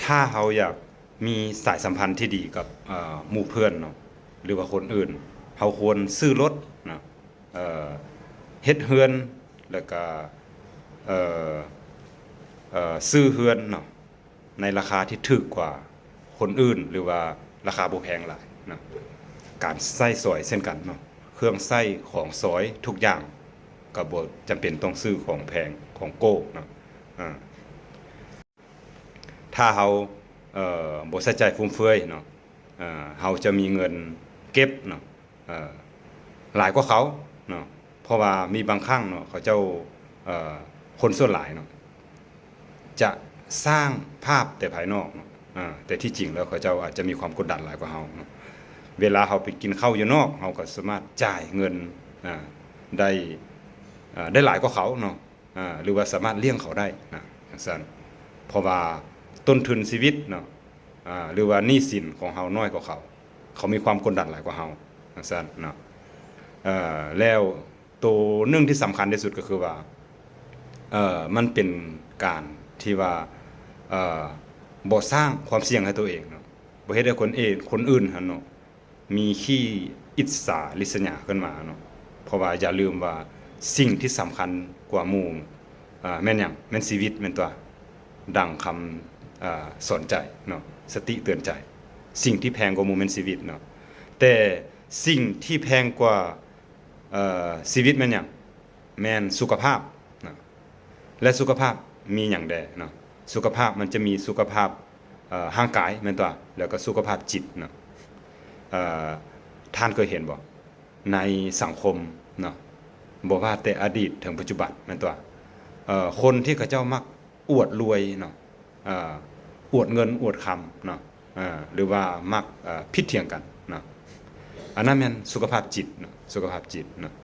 ຖ້າເຮົາຢາກມີສາຍສຳພັນທີ່ດີກັບ ເອີ່ ໝູ່ເພື່ອນເນາະ ຫຼືວ່າຄົນອື່ນ ເຮົາຄວນຊື້ລົດເນາະ ເອີ່ ເຮັດເຮືອນ ແລ້ວກະ ເອີ່ ເອີ່ ຊື້ເຮືອນເນາະ ໃນລາຄາທີ່ຖືກກວ່າຄົນອື່ນ ຫຼືວ່າລາຄາບໍ່ແພງຫຼາຍເນາະ. ການໃຊ້ສອຍເຊັ່ນກັນເນາະ ເຄື່ອງໃຊ້ຂອງສອຍທຸກຢ່າງ ກໍບໍ່ຈຳເປັນຕ້ອງຊື້ຂອງແພງ ຂອງໂກ້ເນາະ. ອາ ຖ້າເຮົາ ເອີ່ ບໍ່ໃຊ້ຈ່າຍຟຸມເຟືອຍເນາະ ເອີ່ ເຮົາຈະມີເງິນເກັບເນາະ ເອີ່ ຫຼາຍກວ່າເຂົາເນາະ. ເພາະວ່າມີບາງຄັ້ງເນາະ ເຂົາເຈົ້າ ເອີ່ ຄົນສ່ວນຫຼາຍເນາະ ຈະສ້າງພາບແຕ່ພາຍນອກເນາະ ອາ ແຕ່ທີ່ຈິງແລ້ວເຂົາເຈົ້າອາດຈະມີຄວາມກົດດັນຫຼາຍກວ່າເຮົາເນາະ. ເວລາເຮົາໄປກິນເຂົ້າຢູ່ນອກ ເຮົາກໍສາມາດຈ່າຍເງິນ ອາ ໄດ້ ອາ ໄດ້ຫຼາຍກວ່າເຂົາເນາະ ອາ ຫຼືວ່າສາມາດລ້ຽງເຂົາໄດ້ນະ ຈັ່ງຊັ້ນ. ເພາະວ່າຕົ້ນທຶນຊີວິດເນາະ ອາ ຫຼືວ່າໜີ້ສິນຂອງເຮົານ້ອຍກວ່າເຂົາ ເຂົາມີຄວາມກົດດັນຫຼາຍກວ່າເຮົາ ຈັ່ງຊັ້ນເນາະ. ເອີ່ ແລ້ວໂຕໜຶ່ງທີ່ສຳຄັນທີ່ສຸດກໍຄືວ່າ ເອີ່ ມັນເປັນການທີ່ວ່າ ເອີ່ ບໍ່ສ້າງຄວາມສ່ຽງໃຫ້ຕົວເອງເນາະ ບໍ່ເຮັດໃຫ້ຄົນເອ ຄົນອື່ນຫັ້ນເນາະ ມີຂີ້ອິດສາລິດສະຫຍາຂຶ້ນມາເນາະ. ເພາະວ່າຢ່າລືມວ່າສິ່ງທີ່ສຳຄັນກວ່າໝູ່ ເອີ່ ແມ່ນຫຍັງ? ແມ່ນຊີວິດແມ່ນຕົວະ? ດັ່ງຄຳ ເອີ່ ສອນໃຈເນາະ ສະຕິເຕືອນໃຈ ສິ່ງທີ່ແພງກວ່າໝູ່ແມ່ນຊີວິດເນາະ. ແຕ່ສິ່ງທີ່ແພງກວ່າ ເອີ່ ຊີວິດແມ່ນຫຍັງ? ແມ່ນສຸຂະພາບເນາະ. ແລະ ສຸຂະພາບມີຫຍັງແດ່ເນາະ? ສຸຂະພາບມັນຈະມີສຸຂະພາບ ເອີ່ ຮ່າງກາຍແມ່ນຕົວະ? ແລ້ວກໍສຸຂະພາບຈິດເນາະ. ເອີ່ ທ່ານເຄີຍເຫັນບໍ່? ໃນສັງຄົມເນາະ ບໍ່ວ່າແຕ່ອະດີດເຖິງປັດຈຸບັນແມ່ນຕົວະ? ເອີ່ ຄົນທີ່ເຂົາເຈົ້າມັກອວດລວຍເນາະ ເອີ່ ອວດເງິນອວດຄຳເນາະ ເອີ່ ຫຼືວ່າມັກ ເອີ່ ຜິດຖຽງກັນເນາະ ອັນນັ້ນແມ່ນສຸຂະພາບຈິດເນາະ ສຸຂະພາບຈິດເນາະ.